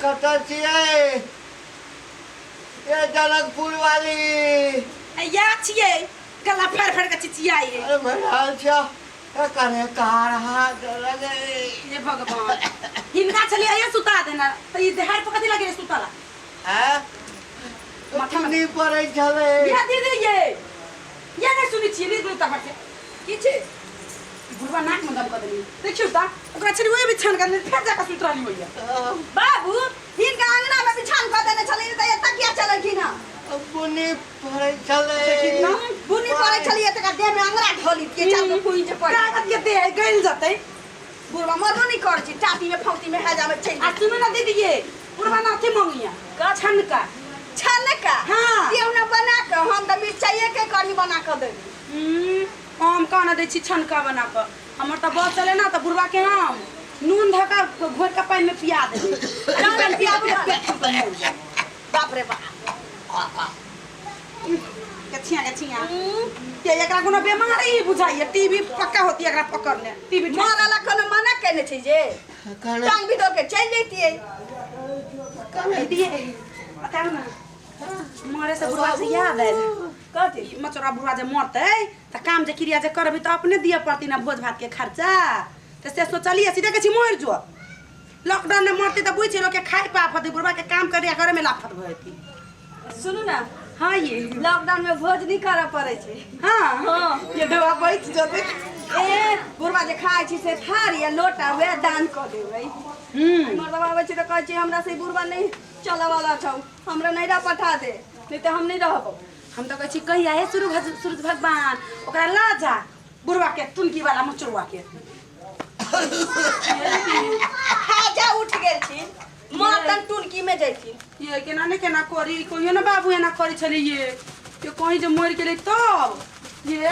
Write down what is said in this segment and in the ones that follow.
कतऽ छियै ये जनकपुर वाली? या छियै, गला फाड़ि फाड़ि के चिचियाइ। अरे भैया छिया करे कार हाथ लगे। हे भगवान, हिनका छलियै आइये सुता देना तऽ ई देहार पर कथी लगे सुतला? हैं, चुन्नी पड़ै छलै। ये दीदी, ये नहि सुनै छियै, नीक लुता पर की छै? बुढ़वा नाक में दम कऽ देली। देखियौ तऽ ओकरा छली ओहि बिछान कर, फेर जाकऽ सुति रहली होइया। बाबू, हिनका अंगना में बिछान कऽ देने छलियै तऽ एतऽ किया चललखिन हँ? बुन्नी पड़ै छलै। बुन्नी पड़ै छलियै तऽ देह में अंगरा ढोली के चल के कुई जे पड़े। कागज के देह गलि जेतै। बुढ़वा मरबो नहीं करै छी, टाटी में फौती में है जावे चलि। आ सुनू ना दीदी, ये बुढ़वा ना अथी मंगिया छनका। छनका? हाँ। दियौ ना बना कऽ, हम तऽ मिरचाइए के कढ़ी बना कऽ देबै। हम कहाँ दै छी छनका बना कऽ? हमर तऽ बस चले ना तऽ बुढ़वा के हम नून धऽ कऽ घोरि कऽ पानि में पिया देबै। नून पियाबू ने। पेट फूल कऽ मरि जायत। बाप रे बाप। गछिया गछिया ये, एकरा कोनो बीमारी ही बुझाइए, टीबी पक्का होती एकरा पकड़ने, टीबी। मरला कोनो मना केने छै जे टांग भी के चलि जैतियै। दीदी, बताउ ना, मरे से बुढ़वा से याद आयल। कथी? ई मचोरा बुढ़वा जे मरतै तऽ काम जे क्रिया जे करबै तऽ अपने दिअ पड़तै ने भोज भात के खर्चा, तऽ से सोचलियै सीधे कहै छी मरि जो। लॉकडाउन में मरतै तऽ बुझि लोक के खाइ पे आफत, बुढ़वा के काम करे करे में लाफत भऽ जेतै। सुनू ना। हाँ ये। लॉकडाउन में भोज नहीं करऽ पड़ै छै। हाँ। हाँ। ये दवा बैठ जेतै। ए बुढ़वा जे खाइ छै से थारी आ लोटा वएह दान कऽ देबै। मर्दवा आबै छै तऽ कहै छै, हमरा से ई बुढ़वा नहीं चलऽ वाला छौ, हमरा नैहरा पठा दे, नहीं तऽ हम नहीं रहबौ। हम तऽ कहै छी कहिया हे सूरज भगवान ओकरा लऽ जा बुढ़वा के, टुनकी वाला मचुरवा के। खा जा, उठ गेल छी, मरतन टुनकी में जैथिन। ये केना ने केना करी, कहियो ने बाबू एना करै छलै। ये कहीं जे मरि गेलै तब ये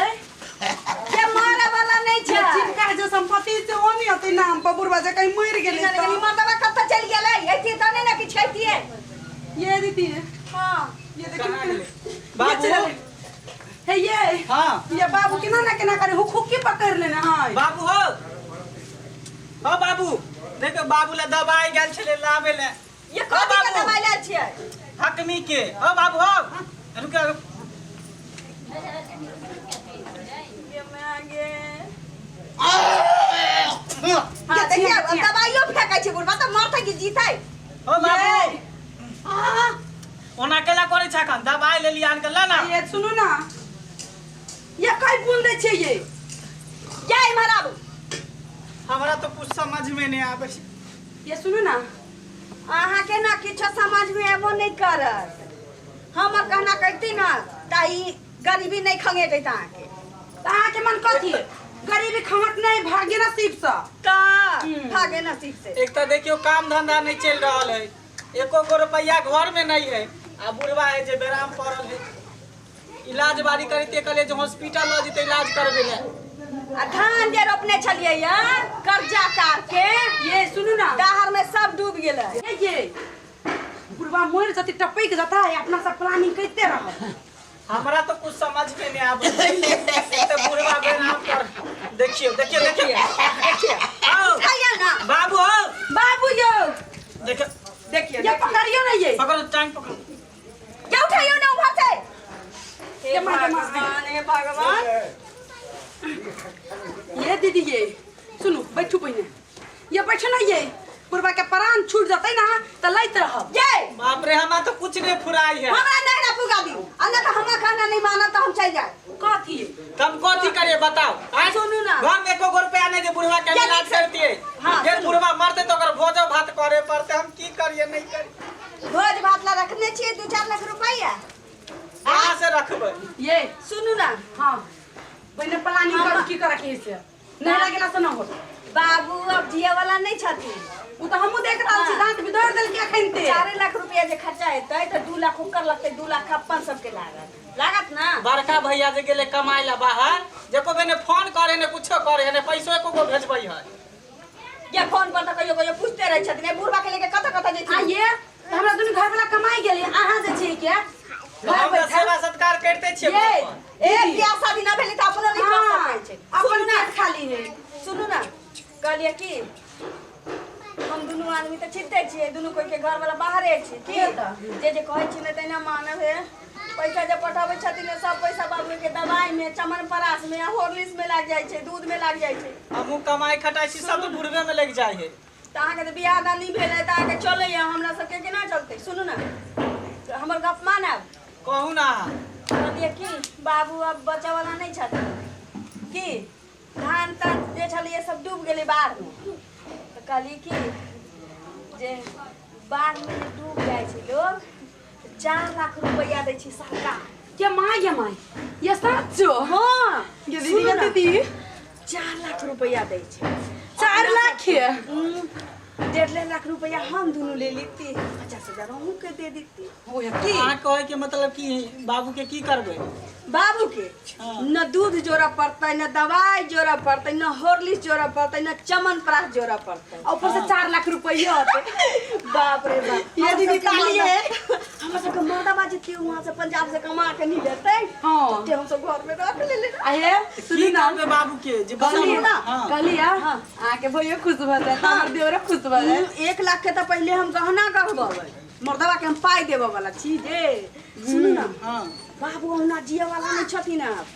के मरे वाला नहीं छै। ये जिनका जे संपत्ति से ओ नहीं होतै नाम पर, बुढ़वा जे कहीं मरि गेलै लेकिन तब। मर्दवा कतऽ चलि गेलै? ऐतियै तऽ नहि ने कि छैतियै। ये दीदी। हाँ। ये देखियौ कहाँ गेलै? ये बाबू। चलि हे ये। हाँ। ये बाबू केना ना केना करे, हुक हुक्की पकड़ लेने है। बाबू हो, हो बाबू, देखो बाबू ला दवाई गेल छलै लाबे ले। ये कथी के बाबू। दवाई लायल छियै? हकमी के। हो बाबू हो, रुक रुक। ये मांगे। हाँ, देखिए अब दवाइयो फेंकै छै बुढ़बा, तऽ मरतै कि जीतै? हो बाबू, ओना केला करै छै अखन? दवाई लेली आन के ला ना। ये सुनू ना, ये कई बूंद दै छै ये? जा इम्हर आबू। हमरा तो कुछ समझ में नहीं आबै छै। ये सुनू ना। अहाँके ना किछो समझ में एबो नहीं करत। हमर कहना कहती ना तऽ ई गरीबी नहीं खंगेतै अहाँके। तऽ अहाँके मन कथी, गरीबी खमट नहीं भाग्य नसीब से? तऽ भागे नसीब से। एक तऽ देखियो काम धंधा नहीं चल रहल है, एको गो रुपया घर में नहीं है, आ बुढ़वा है जे बेराम पड़ल है। इलाज बारी करिते कहलिए जे हॉस्पिटल लऽ जेतै इलाज करबे ले। आ धान जे रोपने छलियै या कर्जा कार के। ये सुनू ना। दहर में सब डूब गेलै। ये बुढ़वा मरि जतै, टपकि जतै, अपना सब प्लानिंग करिते रहब। हमरा तो कुछ समझ में नहीं आबै छै। एक तऽ बुढ़वा बेराम पर, देखियो देखियो देखियो। देखियो। आओ। उठाइए ना। बाबू हो। बाबू यौ। देखियो। देखियो। ये पकड़ियो ना ये। पकड़ो, टांग पकड़ो। ये उठाइयो ना उधर से। हे ये माँ, ये माँ। भगवान, हे भगवान। ये दीदी, ये सुनू, बैठू पहिने, ये बैठू ना। ये बुढ़वा के प्राण छूट जतै ना तऽ लैत रहब। ये बाप रे, हमरा तो कुछ नहीं फुराई है। हमरा नहीं ना पुगा दी, आ ना तो हमरा कहना नहीं मानब तो हम चल जाए। कथी? तब कथी करिए बताओ? आँय? सुनू ना। घर में एको गो रुपया नहीं जे बुढ़वा के ये इलाज करतिए। हाँ, जे सुनू। बुढ़वा मरते तो ओकर भोजो भात करे पड़ते। हम की करिए नहीं करिए? भोज भात ला रखने छियै 2-4 लाख रुपया। कहाँ से रखबै? ये सुनू ना। हाँ, पहिने प्लानिंग करू की करे के है से, नहीं लगेला से ना होत। बाबू अब जिए वाला नहीं छथिन। ओ तऽ हमहूँ देख रहल छी, दांत भी दौड़ देलकै अखन ते। 4 लाख रुपया जे खर्चा हेतै तऽ 2 लाख ओकर लगतै, 2 लाख अपन सबके लागत, लागत ना? बड़का भैया जे गेलै कमाइ ला बाहर, जेको बे ने फोन करे ने कुछो करे ने, पैसो एको गो भेजबै है? या फोन पर तऽ कहियो कहियो पूछते रहै छथिन, ए बुढ़वा के लेके कतऽ कतऽ आ जेथिन। ये तऽ हमरा दुनू घर वाला कमाई गेलै, अहाँ जे छियै के तऽ हम तऽ सेवा सत्कार करिते छियै ये घर पर। ए बियाह शादी ना भेलै तऽ अपनो नहि कऽ हाँ, सकै छै। अपन पेट खाली है। सुनू ना, कहलियै कि हम दुनू आदमी तऽ चिन्ते छियै, दुनू कोई के घर वाला बाहरे छै की जे जे कहै छी ने तहिना मानब हे। पैसा जे पठाबै छथिन ने, सब पैसा बाबू के दवाई में, चमन परास में, हॉर्लिक्स में लागि जाइ छै, दूध में लागि जाइ छै। हमहूँ कमाइ खटाइ छी, सब तऽ बुढ़बे में लागि जाइ है। तऽ अहाँके तऽ बियाह दान नहि भेल है तऽ अहाँके चलैया, हमरा सबके केना चलतै? सुनू ने, हमर गप मानब? कहू ना अहाँ। कहलियै कि बाबू अब बचऽवला नहि छथिन की, धान तान जे छलैए सब डूबि गेलै बाढ़िमे। तऽ कहलियै कि जे बाढ़िमे जे डूबि जाइ छै लोग, 4 लाख रुपैआ दै छै सरकार। ये माँ, ये माँ, ये सच्चो? हाँ। ये दीदी, सुनू ये ना। दीदी। 4 लाख रुपैआ दै छै। 4 लाख ये? 1.5 लाख रुपैआ हम दुनू ले लीती, 50,000 अहूँके दे देती। ओ ये की? अहाँ कहै के मतलब की, बाबू के की करबै? बाबू के हाँ। न दूध जोड़ऽ पड़तै, न दवाई जोड़ऽ पड़तै, न हॉर्लिक्स जोड़ऽ पड़तै, न चमन प्राश जोड़ऽ पड़तै। आ ऊपर से 4 लाख रुपया होते। बाप रे बाप! ये हमर दीदी, सबके ताली है। हमर सबके मर्दबा जेतै वहाँ से, पंजाब से कमा के नहीं लेतै। हाँ। तते हमसब घर में रख लेले। आहे की सुनू ना। करबै बाबू के जे कहली बता? हाँ। कहली हाँ। अहाँके भैयो खुश भऽ जायत, हमर देवरो खुश भऽ जायत। 1 लाख के तऽ पहिले हम गहना गढ़बेबै, मर्दबा के हम पाइ देबऽ वाला छी जे। सुनू ना। हाँ। बाबू ओहुना जियऽ वाला नहि छथिन आब।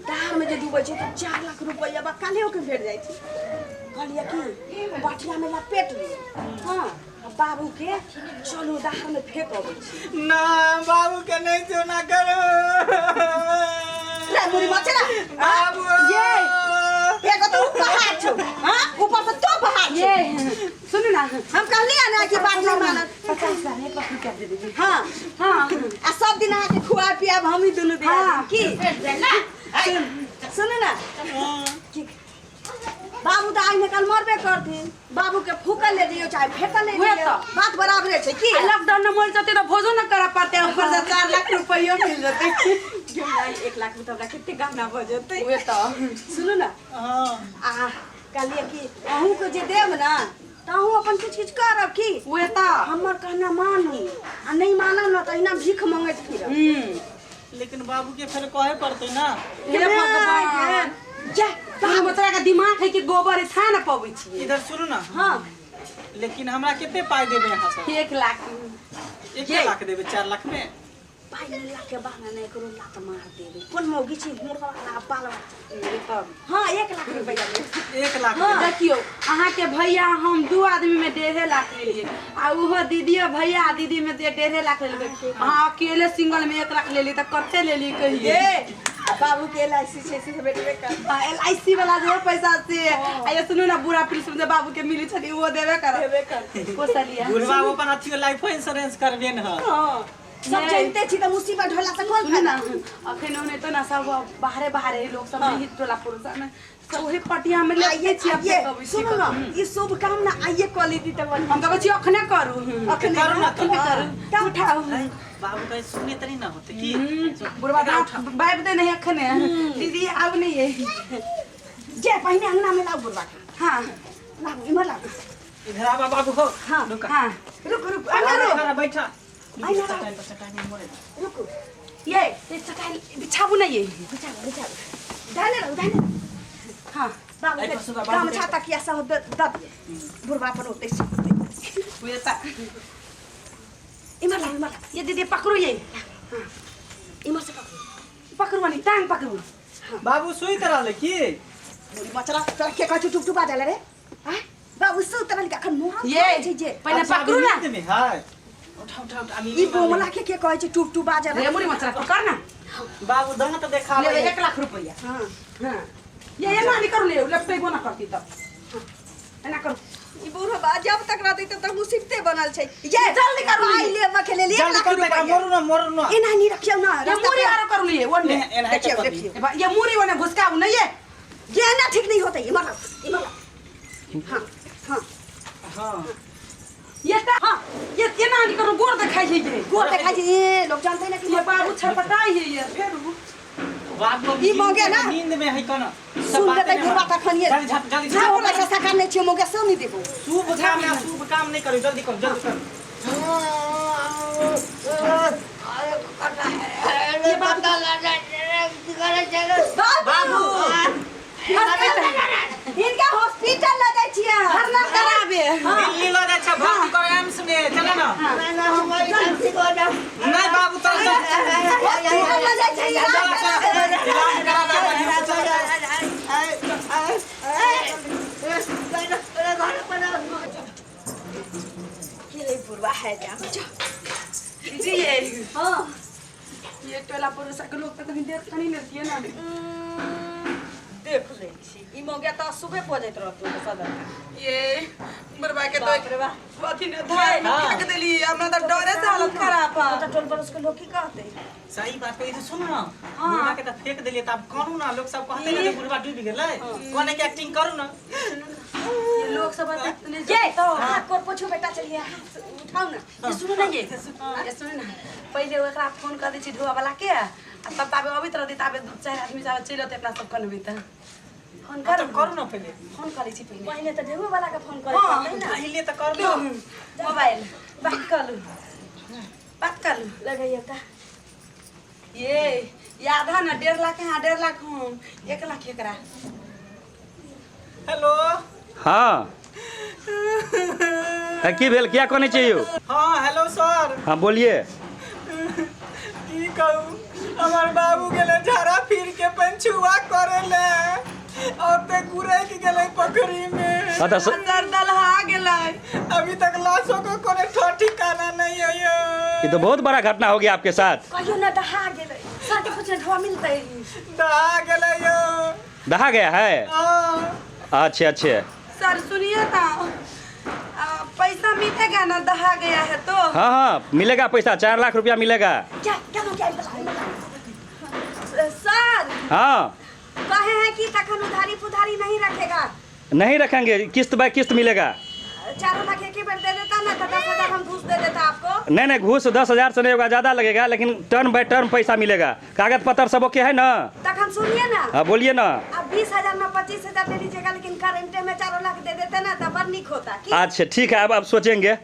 दार में जे डूबै छै तऽ 4 लाख रुपैआ बा काल्हियो के भेट जाइ छै। कहलियै कि पटिया में लपेट लिअ, हाँ, आ बाबू के चलू दार में फेंक अबै छी। ना, बाबू के नहीं सोना करो। रे मुरी मचरा। बाबू। ये। एगो तऽ पहाड़ छौ, हाँ, ऊपर से तो पहाड़ छौ। ये सुनू ना। हम कहलियै ना कि बात नहीं मानत। 50 लाख, 1 लाख रुपया दे दीजिए। हाँ। हाँ। आ सब दिन अहाँके खुआ पियाब हमही दुनू दियाद। हाँ। की सुनू ना कि बाबू तऽ आइ ने काल्हि मरबे करथिन, बाबू के फूकल ले जइयो चाहे फेकल ले उहे जइयो, तऽ। बात बराबरे छै की। आ लॉकडाउन में मर जते तऽ भोजो न करऽ पड़ते, ऊपर से 4 लाख रुपयो मिल जते। 1 लाख में तऽ हमरा कते गहना भऽ जेतै। उहे तऽ। सुनू ना। हाँ। आ कहलियै कि अहूँके जे देब ने तऽ अहूँ अपन किछु किछु करब की। उहे तऽ। हमर कहना मानू, आ नहि मानब ने तऽ अहिना भीख मंगैत फिरब। लेकिन बाबू के फेर कहे पड़तै ना। हे भगवान! जा। तोरा बच्चा के दिमाग है कि गोबर है, था न पबै छियै। इधर सुनू ना। हाँ। लेकिन हमरा कते पाइ देबै अहाँ सब? 1 लाख। 1 लाख देबै 4 लाख में? पाइ लेला के बाद ने ककरो लात मार देबै। कोन मौगी छी मुर्गा वाला बाल बच्चा। हाँ, 1 लाख रुपैआ लेब। 1 लाख हाँ। देबै। देखियौ, अहाँके भैया हम दू आदमी में 1.5 लाख लेलियै, आ ओहो दीदी भैया आ दीदी में 1.5 लाख लेलकै। अहाँ अकेले सिंगल में 1 लाख लेली तऽ कते लेली कहिए? ये बाबू के एलआईसी छै से भेटबे कर। एलआईसी वाला जे पैसा से, आ ये सुनू ना, बुढ़ा पेंशन जे बाबू के मिली छली, ओहो देबे करत। देबे कर। कोसलिया। बुढ़वा अपन अथियो लाइफो इंश्योरेंस करबे न है। हाँ, सब नहीं। जानते छी तऽ मुसीबत ढोला से कोन सुनू ना, फायदा? अखन ओने तो ना सब बाहरे बाहरे लोग सब नहीं, टोला पड़ोसा में सब ओही पटिया में लेते छी। आइए, अपने कहबै छी। सुनू ना, ई शुभ काम ना आइए कऽ लेती तऽ बढ़िआँ। हम तऽ कहै छी अखने करू। अखने। करू ना तऽ। अखने करू, तब उठाउ। बाबू कहे सुने तनी ना होते की। बुढ़वा बाबि दे नहीं अखने। दीदी, आब नहीं है। जे पहिने अंगना में लाउ बुढ़वा के। हाँ। लाबू, इम्हर लाबू। इधर आबा बाबू हो। हाँ। रुका। हाँ। रुक रुक। अंदर रुक। इधर आ, बैठा। आई ना। चटाई पर, चटाई में मोड़े। रुकू। ये चटाई बिछाबू ना ये। बिछाबू, बिछाबू, दाहिने रहू, दाहिने रहू। हाँ। बाबू एहि के पर सुगा, बाबू के। गामछा तकिया सब दऽ दऽ दियै, बुढ़वा अपन ओतै सुततै। उहे तऽ। इम्हर लाबू, इम्हर लाबू। ये दीदी, पकड़ू ये। इम्हर से पकड़ू। पकड़ू अनि टांग पकड़ू। बाबू सुइत रहले की? मुड़ी मचरा, तोरा के कहै छौ टुप टुपा जाला रे? आँय बाबू, सुत रहल अखन मुँह ये छै जे। पहिने अच्छा, पकड़ू अभी ना। नींद में है। उठा उठा उठा अभी। ई बोमला के कहै छै टुप टुपा जाला? रे मुड़ी मचरा, पकड़ ना। बाबू दांत देखावे। ले 1 लाख रुपया। हाँ। हाँ, ये एना नहीं करू, ले लपटेबो ना करती तब एना करू। ई बूढ़ा जब तक रहतै तब तक मुसीबते बनल छै। ये जल्दी करू। पाइ लेबऽ के लेल एक जल्दी लाख कर बेटा। रुपैआ। मोरू ना, मोरू ना। एना नहीं रखियौ ना ये रास्ता मुड़ी पे। आरो करू लिए ओने। एना देखियौ, कर दी। देखियौ। ये मुड़ी ओने घुसकाऊ नहीं ये। ये ना ठीक नहीं होतै। इम्हर लाउ, इम्हर लाउ। हाँ हाँ। हाँ। ये त हाँ, ये एना नहीं करू, गोर देखाइ है ये। गोर देखाइ छै, ए लोग जानते ना कि ये बाबू छटपटाइ है ये फेर बाबू ई मौगे ना। नींद में है कोना। सुन लेतै बुढ़बा तखन ये। जल्दी झप, जल्दी ना झप। बोलै छै, सकार नहि छियै, मौगे से नहि देबो। शुभ काम ना, शुभ काम नहीं करू, जल्दी करू, जल्दी करू। ये बाबू बाबू, हिनका हॉस्पिटल लऽ जाइ छियै। भरना कराबे। छी, इलाज करा देबै। इलाज करा देबै, चल। के बुढ़वा है जा जी ये हाँ ये टोला पड़ोसा के लोग तो कहीं देख कहीं नहीं दिए ना। देख लै छी, ई मौका तऽ सुबह पहुँचैत रहतौ सदर। ये बुढ़वा के बाप रे बाप। तो अथी ने धार में फेंक देली, हमरा तो डरे से हालत खराब है। तऽ टोल पड़ोस के लोग की कहतै? सही बात कही। सुन ना, बुढ़वा के तऽ फेंक देलियै, तऽ आब करू ना, लोग सब कहते ना जे बुढ़वा डूबि गेलै। कोने के एक्टिंग करू ना। ये लोग सब इतने ये हाथ गोर पोछू बेटा, चलिए हाथ उठाओ ना। ये सुनू ना, ये सुनू ना, पहिले ओकरा फोन कर दै छी ढोआ वाला के, आ तब ताबे अबैत रहतै, ताबे दू चारि आदमी जाबे चलि अतै, अपना सब कनबै तऽ फोन तऽ करू। करू ना पहिले। फोन करै छी पहिले। पहिले तऽ ढेउए वाला के फोन करे हाँ। पड़तै ना। पहिले तऽ कर दो। मोबाइल बात करू, बात करू। लगैया तऽ ये ये आधा ना, 1.5 लाख। हाँ, 1.5 लाख हम, 1 लाख एकरा। हेलो। हाँ, की भेल? किया कनै छियै यौ? हाँ, हेलो सर। हाँ, बोलिए। की कहू, हमर बाबू गेलै झाड़ा फिर के पंचुआ करे ले और ते गुरैक गेलै पोखरी में। हाँ, तऽ सर, दलहा गेलै। अभी तक लाशों को कोनो ठो ठिकाना नहीं है यो। ये तो बहुत बड़ा घटना हो गया आपके साथ। कहियो ना, दहा गेलै। सर के पूछने ढोआ मिलतै? दहा गेलै यो। दहा गया है? हाँ। अच्छे अच्छे। सर, सुनिए ना, पैसा मिलेगा ना? दहा गया है तो। हाँ हाँ, मिलेगा पैसा, 4 लाख रुपया मिलेगा। क्या क्या हो गया? सर। हाँ। कहे हैं कि तखन उधारी पुधारी नहीं रखेगा। नहीं रखेंगे, किस्त बाय किस्त मिलेगा। 4 लाख एक ही बार दे देता ना तो 10,000 हम घूस दे देता आपको। नहीं नहीं, घूस 10,000 से नहीं होगा, ज़्यादा लगेगा, लेकिन टर्म बाय टर्म पैसा मिलेगा। कागज पत्र सब ओके है ना? तखन सुनिए ना। हाँ, बोलिए ना। आप 20,000 में 25,000 ले लीजिएगा, लेकिन करेंटे में 4 लाख दे देते ना तो बड़ निक होता की। अच्छा, ठीक है, अब अब सोचेंगे।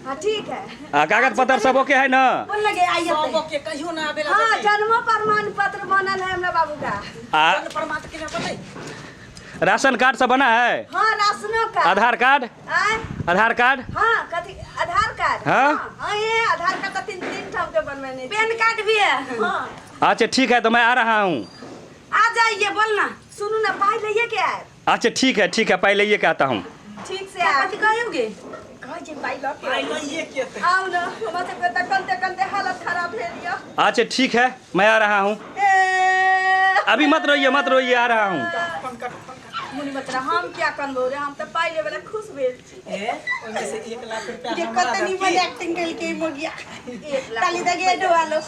हाँ, ठीक है। कागज पत्र सब ओके है ना? बोल लगे आइए। सब ओके, कहियो ना आबेला। हाँ, जन्मो प्रमाण पत्र बनल है हमरा बाबू का। आ जन्म प्रमाण केना बनलै? राशन कार्ड सब बना है? हाँ, राशनो का। आधार कार्ड? आय? आधार कार्ड? हाँ, कथी, आधार कार्ड? हाँ? हाँ, ये आधार कार्ड तो तीन तीन ठाम के बनवेने छी। पैन कार्ड भी है। हाँ। अच्छा, ठीक है, तो मैं आ रहा हूँ। आ जाइए, बोलना। सुनू ना, पाई लइए के आए। अच्छा, ठीक है, ठीक है, पहले ये कहता हूँ। ठीक से आए। कथी कहोगे? कहै छै पाई लऽ के। पाइ लइए के एतै। आउ ना, हमरा सबके तऽ कनते कनते हालत खराब भेल यऽ। अच्छा, ठीक है, मैं आ रहा हूँ। ए। अभी मत रोइए, मत रोइए, आ रहा हूँ। फोन कर, फोन कर। मुनि बचरा, हम क्या कनबौ रे? हम तऽ पाई लेबे ला खुश भेल छी। ए, ओहिमे से 1 लाख रुपया ये हमरा कतनी दऽ बन की? एक्टिंग कलके मोगिया। 1 लाख। ताली दगे डोआलो।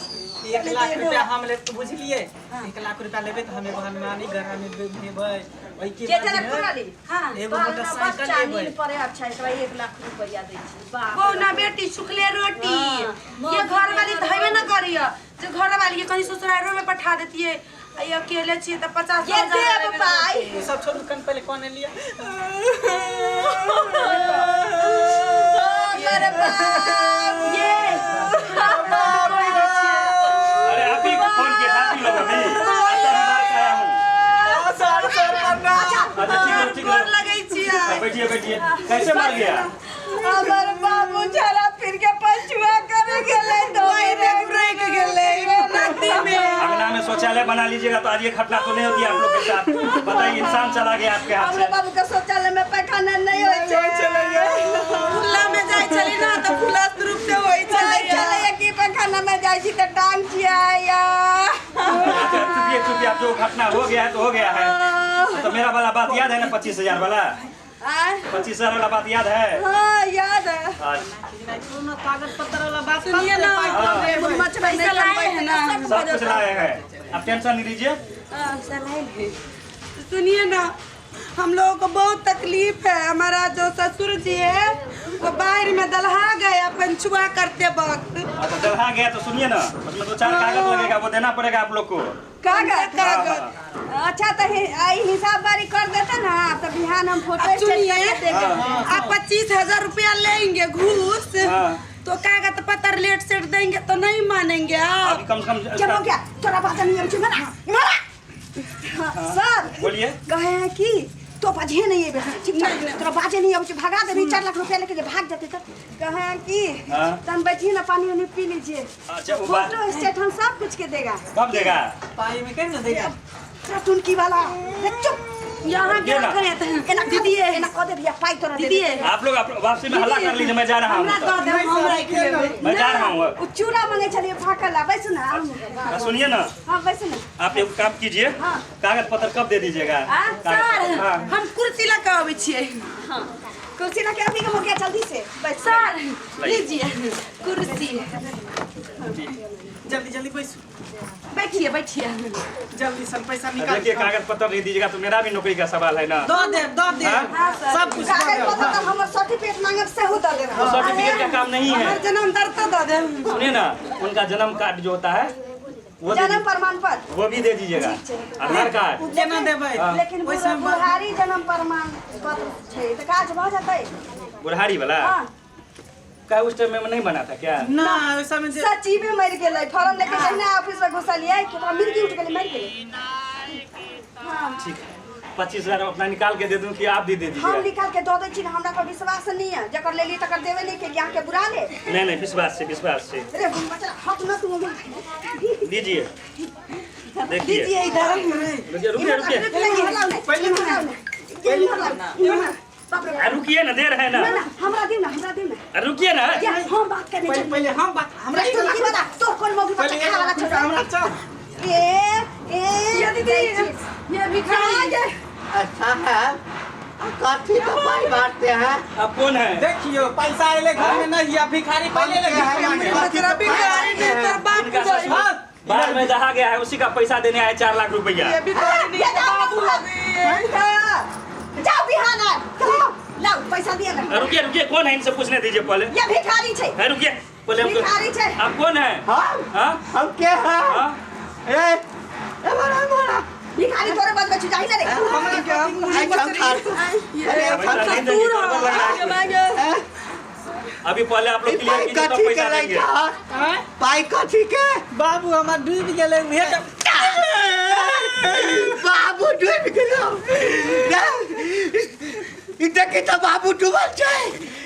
1 लाख रुपया हम ले, बुझलिए? 1 लाख रुपया लेबै तऽ हम एगो हनुमानी गढ़ा में लेबै, ओहिके के बाद जनक जे पुराली। हाँ। एगो बाल ना मोटरसाइकिल बच्चा लेबै। नींद पड़े। अच्छा, एकरा 1 लाख रुपया दै छी, बाप वो रे ना बाप। बेटी, सुखले रोटी। हाँ। ये घर वाली तो हेबे ना करिय, जो घर वाली के कहीं ससुरालो में पठा देती है। ये अकेले छी तो 50 ये देब पाई। ओ सब छोड़ू, कन पहिले कोने लिया। अरे बाप। ये अरे, आप ही फोन किए थे, आप ही लोग अभी अच्छा, मैं बाहर से आया हूँ। सर, सर, प्रणाम। अच्छा, ठीक है, ठीक गोर है। लगै छियै। बैठिए, बैठिए। कैसे मर गया? हमर बाबू झरा फिर के पंचुआ करे गेलै तो ओहि में ब्रेक गेलै नदी में। अंगना में शौचालय बना लीजिएगा तो आज ये घटना तो नहीं होती आप लोग के साथ। बताइए, इंसान चला गया आपके हाथ हमरा से। बाबू के शौचालय में पैखाना नहीं होइ छै। खुला में जाइ छली ना तऽ खुला रूप से होइ चलै छलै। चलै की पैखाना में जाइ छी तऽ टांग छियै। अच्छा, चुपिए, चुपिए। अब जो घटना हो गया है तो हो गया है। तो मेरा वाला बात याद है ना, 25,000 वाला? आय? 25,000 वाला बात याद है? हाँ, याद है। अच्छा। छोड़ू ना, कागज पत्र वाला बात। सुनिए ना। ना। पैसा लाए हैं ना? सब कुछ लाए हैं, आप टेंशन नहीं लीजिए। सुनिए ना, हम लोगों को बहुत तकलीफ है। हमारा जो ससुर जी है वो बाहर में दलहा गए पंचुआ करते वक्त। हाँ, तो दलहा गया तो सुनिए ना, उसमें दो चार कागज लगेगा, वो देना पड़ेगा आप लोग को। कागज? कागज। अच्छा, तो आई हिसाब बारी कर देते ना तो बिहान हम फोटो अब सुनिए, स्टेट करके दे देंगे। आप 25,000 रुपया लेंगे घूस हाँ। तो कागज पत्र लेट सेट देंगे तो नहीं मानेंगे आप? अभी कम से कम चलो, क्या तोरा बात नहीं हम मना मना। हाँ, सर। बोलिए। कहे हैं कि तो बाजे नहीं है ठीक छै तोरा बाजे नहीं आबै छै भगा देबी 4 लाख रुपया लेके जे भाग जेतै त कहे कि हाँ। तम बैठिए ना पानी उनी पी लीजिए। अच्छा, वो बात- फोटो स्टेट हम सब कुछ के देगा। कब देगा? पाई में केना देगा? तोरा टुनकी वाला ए, चुप यहाँ के ये ना। रखे हैं एना दीदी एना कह दे भैया पाई तोरा दे दीदी आप लोग वापसी में हल्ला कर लीजिए, मैं जा रहा हूँ। हमरा दऽ देब, हम राखि लेबै। मैं जा रहा हूँ। उ चूड़ा मंगे छलिए फाकल ला बैसू ना आउ ना। सुनिए ना, हां बैसू ना। आप एक काम कीजिए, हाँ। कागज पत्र कब दे दीजिएगा? हाँ, कागज सर पत्र, हाँ। हम कुर्सी लऽ कऽ अबै छियै। कुर्सी ला के अभी के मुखिया जल्दी से बैठ। सर लीजिए कुर्सी। जल्दी जल्दी बैसू। बैठिए बैठिए। जल्दी सन पैसा निकाल। देखिए कागज पत्र नहीं दीजिएगा तो मेरा भी नौकरी का सवाल है ना। दऽ देब दऽ देब हाँ? सब कुछ दऽ कागज देब। पत्र तऽ हमर सर्टिफिकेट मांगब सेहो दऽ देब। वो सर्टिफिकेट का काम नहीं है। हमर जन्म दर्द दऽ देब। सुनिए ना, उनका जन्म कार्ड जो होता है वो दे जन्म प्रमाण पत्र वो भी दे दीजिएगा, आधार कार्ड। केना देबै? हाँ। लेकिन ओहिसँ बुढ़ारी जन्म प्रमाण पत्र छै तऽ काज भऽ जेतै। बुढ़ारी वाला हाँ। क्या उस टाइम में नहीं बना था क्या? ना ओहि समय जे सची में मरि गेलै फॉर्म लेके जहिना ऑफिस में घुसलियै कि ओकरा मिर्गी उठि गेलै मरि गेलै। हाँ ठीक है, 25,000 अपना निकाल के दे दूं कि आप भी दे हम दीजिएगा? निकाल के दऽ दै छी ने, हमरा पर विश्वास नहीं है जकर लेली तकर देबे नहीं केलियै अहाँके बुरा ले। नहीं नहीं, विश्वास से विश्वास से रे बच्चा हट न तू दीजिए। देखिए दीजिए इधर। रुकिए रुकिए रुकिए, पहिले रुकिए ना, देर है ना। हमरा दिउ ना, हमरा दिउ ना। अरे रुकिए ना। या हम बात करने पहिले चल पहिले हम बात हमरा रे टुनकी वाला तोर कोन मौगी बच्चा पहिले खा वाला छोड़ा हमरा चल। ए ए ये दीदी ये भिखारी। अच्छा है, कथी का पाई बांटते हैं? आप कौन है? देखियो पैसा एले घर में नहीं है, भिखारी पहिले ले भिखारी। बकरा भिखारी नहीं तोर बाप इनका ससुर हाँ। बाहर में दहा गया है, उसी का पैसा देने आए 4 लाख रुपया। ये भिखारी नहीं बाबू लगे। जाओ बिहान आ चलो लाओ पैसा दिया ना। रुकिए रुकिए, कौन है इनसे पूछने दीजिए पहले। ये भिखारी छै। है रुकिए पहले हमको। भिखारी छै। आप कौन है? हम हाँ हम के हैं? हाँ? ए ए बड़ा बड़ा भिखारी तोरे बदले छु जाहि ना रे। आई हम खा अरे हम पैसा नहीं देंगे, गड़बड़ लग रहा है। ए, अभी पहले आप लोग ई क्लियर पाई कीजिए तब कथी के पैसा देंगे। लैका? आँय? पाई कथी के? बाबू हमर डूबि गेलै उहे के बाबू डूबि गेलो। ई देखी तऽ बाबू डूबल छै।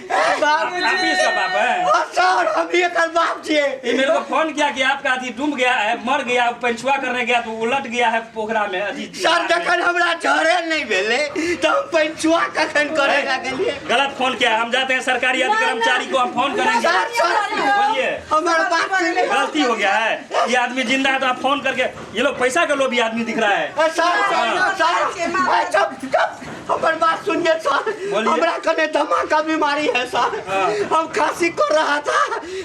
आप ही इसका बाप है? ओ सर, हम ही एकर बाप छियै। ये मेरे को फोन किया कि आपका अथी डूब गया है, मर गया, पंचुआ करने गया तो उलट गया है पोखरा में अथी। सर जखन हमरा झड़े नहीं भेलै तऽ हम पंचुआ कखन करे लगलियै? गलत फोन किया है, हम जाते हैं सरकारी कर्मचारी को हम फोन करेंगे। सर सर बोलिए हमर बात सुनिए। गलती हो गया है, ये आदमी जिंदा है तो आप फोन करके, ये लोग पैसा का लोभी आदमी दिख रहा है। ए, सर सर सर ए, चुप चुप, हमर बात सुनिए सर। बोलिए। हमरा कने दमा का बीमारी है सर। हाँ। हम खांसी कर रहा था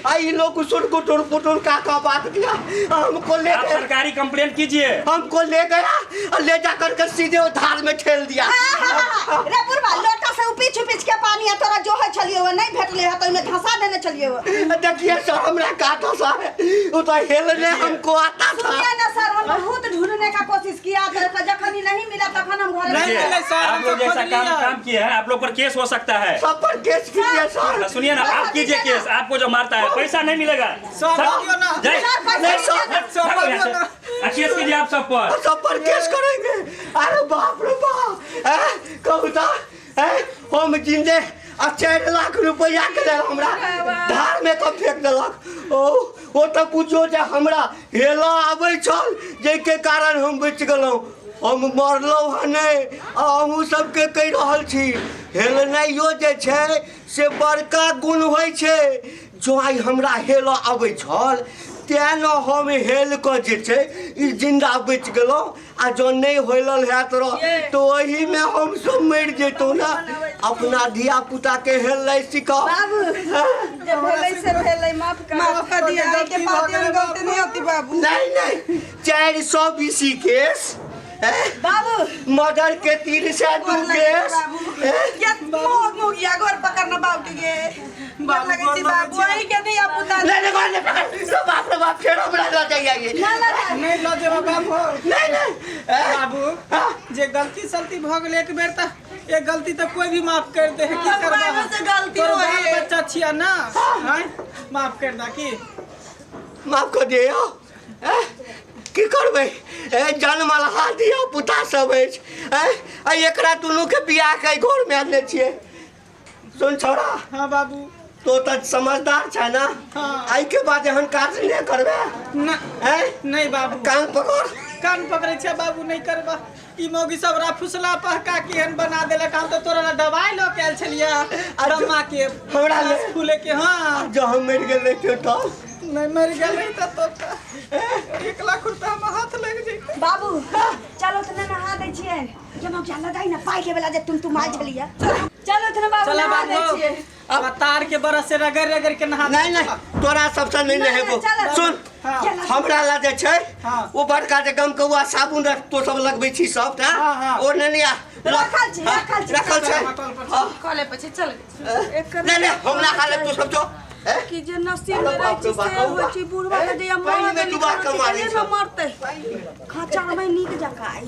आ ई लोग उसुर कुटुर पुटुर का का बात किया, हमको ले आप गए, सरकारी कंप्लेंट कीजिए। हमको ले गया और ले जा करके सीधे वो धार में ठेल दिया। रे बुढ़वा लोटा से उपीच उपीच के पानी आ तोरा जो है छलिए वो नहीं भेटले है तो ओइमे धंसा देने छलिए वो। देखिए सर हमरा का था सर, वो तो हेलने हमको आता था। सुनिए ना सर, हम बहुत ढूंढने का कोशिश किया तो जखन ही नहीं मिला तखन हम घर नहीं देखिए, मिले सर, आप हम लोग सब जैसा खोज काम लिया। काम किए हैं आप लोग पर केस हो सकता है। सब पर केस कीजिए सर। सुनिए ना, आप कीजिए केस, आपको जो मारता है पैसा नहीं मिलेगा। सर, सब- दियो ना। जय- सर, पैसा नहीं, सर, दीजिए ना। सर, भागो यहाँ दियो से। ना। आ, केस कीजिए आप सब पर। सब पर केस करेंगे। अरे बाप रे बाप, कहू तो हम जिंदे आ 4 लाख रुपया के लेल हमरा धार में कब फेंक देलक। ओ ओ तऽ बुझियो जे हमरा हेलऽ आबै छल जाहिके कारण हम बचि गेलहुँ। हम मरलहुँ हँ नहि, आ अहूँ सबके कहि रहल छी हेलनाइयो जे छै से बड़का गुण होइ छै। जो आइ हमरा हेलऽ आबै छल तेँ ने हम हेल कऽ जे छै ई जिन्दा बचि गेलहुँ, आ जँ नहि हेलल हैत रह तऽ ओहीमे हमसब मरि जैतहुँ ने। अपना धिया पुताके हेलनाइ सिखाउ। बाबू जे भेलै से भेलै, माफ कर। माफ कर दिया, के बाद हम गलती नहीं होती बाबू। नहीं नहीं, 420 केस, बाबू मर्डर के 302 केस। बाबू ये मोग मोग या गोर पकड़ना बाबू के गे गोर लगै छी बाबू, अहीं के नहीं आप उतार। नहीं नहीं, गोर नहीं पकड़, लो बाप रे बाप, फेर हमरा लऽ जाइए। ना ना ना। नहीं लऽ जेबा बाबू। नहीं नहीं बाबू जे गलती सलती भऽ गेलै एक बेर तऽ एक गलती तऽ कोई भी माफ कर दे है, की करबा? भगवानो से गलती तोर होय बाल है। बच्चा छिया ना, हैं? माफ कर दा की माफ कर दियो। की करबै ए जनमलहा धिया पुता सब अछि ए आ एकरा दुनूके बियाह के घरमे आनने छियै। सुन छौड़ा। हाँ बाबू। तो तऽ समझदार छै ना? हाँ। एहि के बाद एहन काज नहि करबे। ना। हैं? नहीं बाबू। कान पकड़। कान पकड़े छे बाबू, नहीं करबा। ई मौगी सब रा फुसला पहका केहन बना देलक। हम तो तोरा ला दवाई लऽ के आयल छलियै दम्मा के, हमरा ले- फूले के। हाँ। जब हम मरि गेल रहितियौ तब? नहीं मरि गेल रहिता तब तऽ 1 लाख रुपया में हाथ लग जैते। बाबू चलो तऽ नहा दै छियै। के मौगी लगाई ना पाई के वाला जे तुम तुम आयल छलियै। चलो तऽ बाबू चला नहा दै बाबू छियै। अब तार के बरस से रगड़ रगड़ के नहा। नहीं नहीं, तोरा सबसे नहीं नहीं, नहेबो। चल। सुन। हाँ। हमरा ला जे छै हाँ। ओ बड़का जे गमकौआ साबुन रख तो सब लगबै छी सब टा। हाँ, हाँ। ओ नहीं आ रखल छै, हाँ, रखल छै। रखल छै। कल पर। हाँ। कले पछि चल। नहीं नहीं, हम ना खा लेब, तू सब जो कि जे नसीब में रहै बाप रे छै बाप, से होइ छै। बुढ़वा के जे पानि मरत में डुबा के मारै ने छै। मरतै, खचाबै नीक जकाँ आइ।